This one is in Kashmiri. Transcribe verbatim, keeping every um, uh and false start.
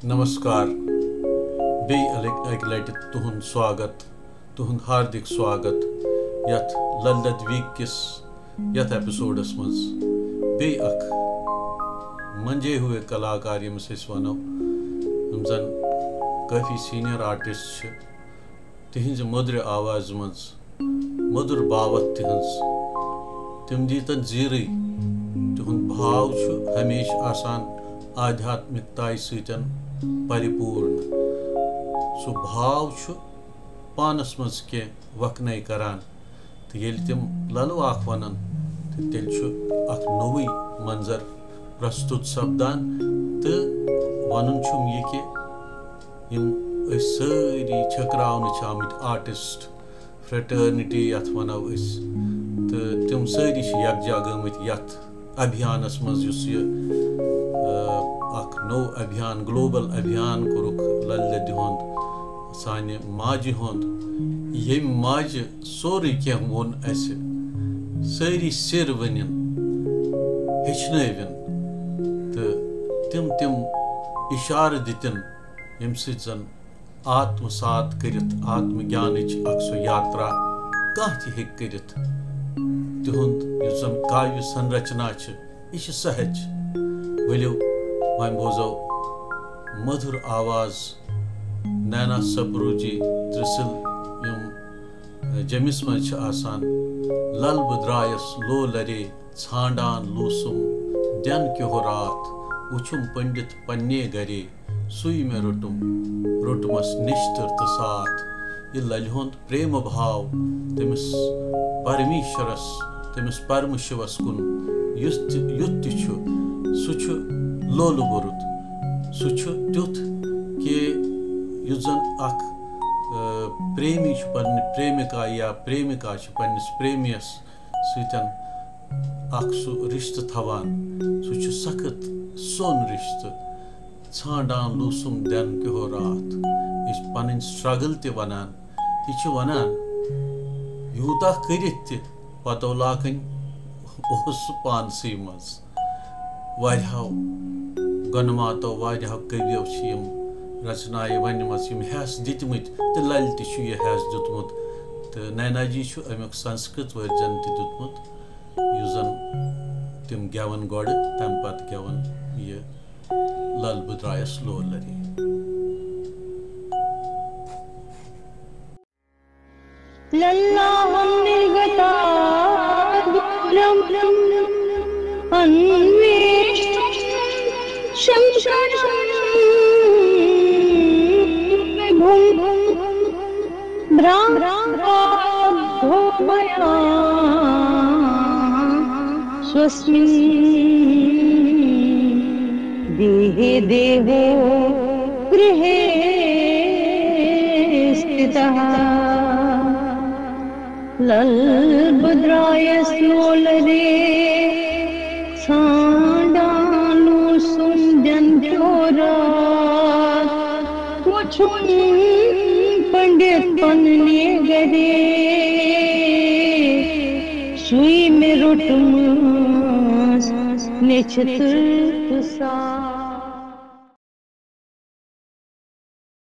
نمسکار۔ بیٚیہِ اَلہِ-، اَکہِ لَٹہِ تُہُنٛد سواگت، تُہُنٛد ہاردِک سواگت یَتھ لل دٮ۪د ویٖک کِس یَتھ ایپیسوڈَس منٛز۔ بیٚیہِ اَکھ منجے ہوئے کلاکار، ییٚمِس أسۍ وَنو، یِم زَن کٲفی سیٖنیَر آرٹسٹ چھِ، تِہِنٛزِ مٔدرِ آوازِ منٛز، مٔدٕر باوَتھ تِہِنٛز، تِم دیٖتَن زیٖرٕے۔ تِہُنٛد بھاو چھُ ہمیشہِ آسان آدھیاتمِکتایہِ سۭتۍ پریپوٗرن۔ سُہ بھاو چھُ پانَس منٛز کینٛہہ وَکھنَے کران۔ تہٕ ییٚلہِ تِم لَلہٕ واکھ وَنَن، تہٕ تیٚلہِ چھُ اَکھ نوٚوُے منظر پرستُت سپدان۔ تہٕ وَنُن چھُم یہِ کہِ یِم أسۍ سٲری چھٔکراونہٕ چھِ آمٕتۍ آرٹسٹ، فریٹرنٹی یَتھ وَنو أسۍ، تہٕ تِم سٲری چھِ یَکجا گٔمٕتۍ یَتھ ابھیانَس منٛز، یُس یہِ، آ، اَکھ نوٚو ابھیان، گلوبل ابھیان کوٚرُکھ لل دٮ۪دِ ہُنٛد، سانہِ ماجہِ ہُنٛد، ییٚمہِ ماجہِ سورُے کینٛہہ ووٚن اَسہِ، سٲری سِر ؤنِن، ہیٚچھنٲوِن، تہٕ تِم تِم اِشارٕ دِتِن، ییٚمہِ سۭتۍ زَن آتم سات کٔرِتھ آتم گیانٕچ اکھ سۄ یاترا کانٛہہ تہِ ہیٚکہِ کٔرِتھ۔ تِہُنٛد یُس زَن کاویہ سنرچنا چھِ، یہِ چھِ سہج۔ ؤلِو، وۄنۍ بوزو مٔدُر آواز نینا سپروٗ جی ترٛسِل، یِم جیٚمِس منٛز چھِ آسان۔ لل بہٕ درٛایَس لو لرے، ژھانٛڈان لوٗسُم دٮ۪ن کیُہو راتھ، وُچھُم پٔنڈِت پننے گرے، سُے مےٚ روٚٹُم، روٚٹمَس نِشتٕر تہٕ ساتھ۔ یہِ لَلہِ ہُنٛد پرٛیمہٕ بھاو تٔمِس پرمیشورَس، تٔمِس پرمہٕ شِوَس کُن یُس تہِ، یُتھ تہِ چھُ، سُہ چھُ لولہٕ بوٚرُت۔ سُہ چھُ تیُتھ کہِ یُتھ زَن اَکھ، آ، پرٛیمی چھُ پنٛنہِ پرٛیمِکا یا پرٛیمِکا چھِ پنٛنِس پرٛیمِیَس سۭتۍ اَکھ سُہ رِشتہٕ تھاوان۔ سُہ چھُ سخت سوٚن رِشتہٕ۔ ژھانٛڈان لوٗسُم دٮ۪ن کیُہو راتھ۔ یہِ چھِ پنٕنۍ struggle تہِ وَنان۔ یہِ چھِ وَنان، یوٗتاہ کٔرِتھ تہِ پَتو لاکٕنۍ اوس سُہ پانسٕے منٛز۔ واریاہو گۄنماتو، واریاہو کٔویو چھِ یِم رچنایہِ ونِمژٕ، یِم ہٮ۪س دِتمٕتۍ، تہٕ للہِ تہِ چھُ یہِ ہٮ۪س دیُتمُت۔ تہٕ نینا جی چھُ اَمیُک سنسکرت ورجن تہِ دیُتمُت، یُس زن تِم گٮ۪وَن گۄڈٕ، تَمہِ پتہٕ گٮ۪وَن یہِ لل بہٕ درٛایَس لولہٕ لرے۔ लल्लाहं निर्गता दूरम् अन्वेष्टुं शङ्करम्। विभुं भ्रान्ताब्धो मया स्वस्मिन् देहे देहो गृहे स्थितः। लल्बद्रायस्लोलरे ژھانٛڈان لوٗسُم دٮ۪ن کیو راتھ۔ وُچھُم پنڈت پننہِ گرے، سُے مےٚ روٚٹمَس نیچھِ تہٕ ساتھ۔